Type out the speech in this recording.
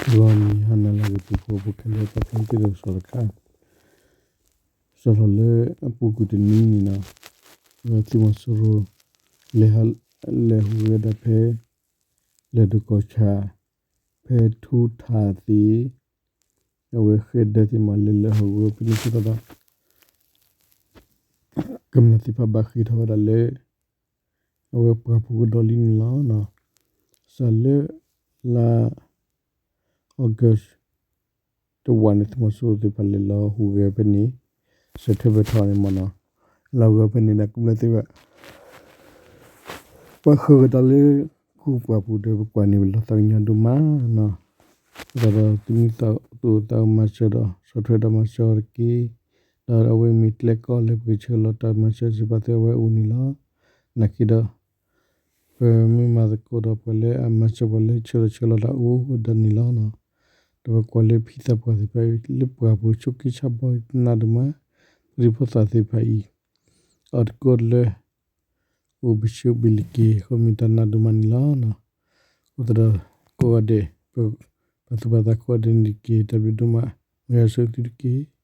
ဂီၤနံၤဟါနၤလၢအဂ့ၤ တံၤဖိဖိခဲလၢာ် သးခဲက့ၤဒီးကစီၣ်တခါ, စးထီၣ်လၢအပူၤကွံာ်တနွံန့ၣ်လီၤ, အဝဲသုးမီၤစိရိၤ လဲၤဟူးဂဲၤဒၣ်ဖဲ လဲၤဒိၣ်ကီၢ်ဆၣ် ဖဲထူထၣ်သ့ၣ်, အဝဲဃဲဒၢသ့ၣ်မး လဲၤလၢဟီၣ်ကဝီၤဖဲန့ၣ် အဃိသတးဒီး ကမျၢၢ်သ့ၣ်တဖၣ်ဘၣ်ဃ့ၢ်ထီၣ်ဝဲဒၣ်လၢ အဝဲပှၢ်ပူၤကဒီးလံန့ၣ်လီၤ. စးလၢ လါ August တဝာ်န့ၣ် သုးမီၤစိရိၤသ့ၣ်တဖၣ်လဲၤလီၤဟူးဂဲၤဖဲန့ၣ်, စဲးထဲဘၢၣ်ထီၣ်န့ၣ်မ့ၢ်နီၤ, လီၤဟူးဂဲၤဖဲန့ၣ်ဒီး ကမျၢၢ်သ့ၣ်တဖၣ် ပှၤဃၢၤကဒါလၢ ခူပှၢ်ပူၤဒီး ပကွၢ်န့ၣ် ပလီၤသးကညီၤဒိၣ်မးနီၤ, အဃိသတးဒီး သုးမုၢ်သးအိၣ်သးအိၣ်မၤစၢၤဒီး ဆီၣ်ထွဲဒီးမၤစၢၤအီၤတက့ၢ်, ဒီးအဝဲမ့ၢ်ကျဲကီၢ်လၢပကဆှၢလီၤတၢ်မၤစၢၤစ့ၢ်ကီး အဝဲအိၣ်န့ၣ်လီၤ. နာ်က့ဒီး ပမ့ၢ်မၤသကိးဒီးပှၤလၢအမၤစၢၤပှၤလၢ ဆှၢဒီးဆှၢလီၤတၢ်အိၣ်ဝဲဒၣ်န့ၣ်လီၤ. ဒီးပကွၢ်လၢဖံသးပှၢ်သ့ၣ်တဖၣ်အံၤ လၢပှၢ်ပူၤဆိးက့ဆါဘီတနၢ်ဒိၣ်မး, ပဒုးဖိသၣ်သ့ၣ်တဖၣ်အံၤ အီၣ်တကီၢ်လၢ အိၣ်ဘှံးဆှၢဘှံးလံၤက့ၤ ဃီမ့ၢ်တၢ်နၢ်ဒိၣ်မးန့ၣ်လီၤ. အဃိသတးဒီး ကိးဂၤဒဲး ပ ပှၤသူၣ်ဘၣ်သးကိးဂၤဒဲးန့ၣ်တက့ၢ် တၢ်ဘျုးဒိၣ်မး, မ်ယွၤဆိၣ်ဂ့ၤသုတက့ၢ်.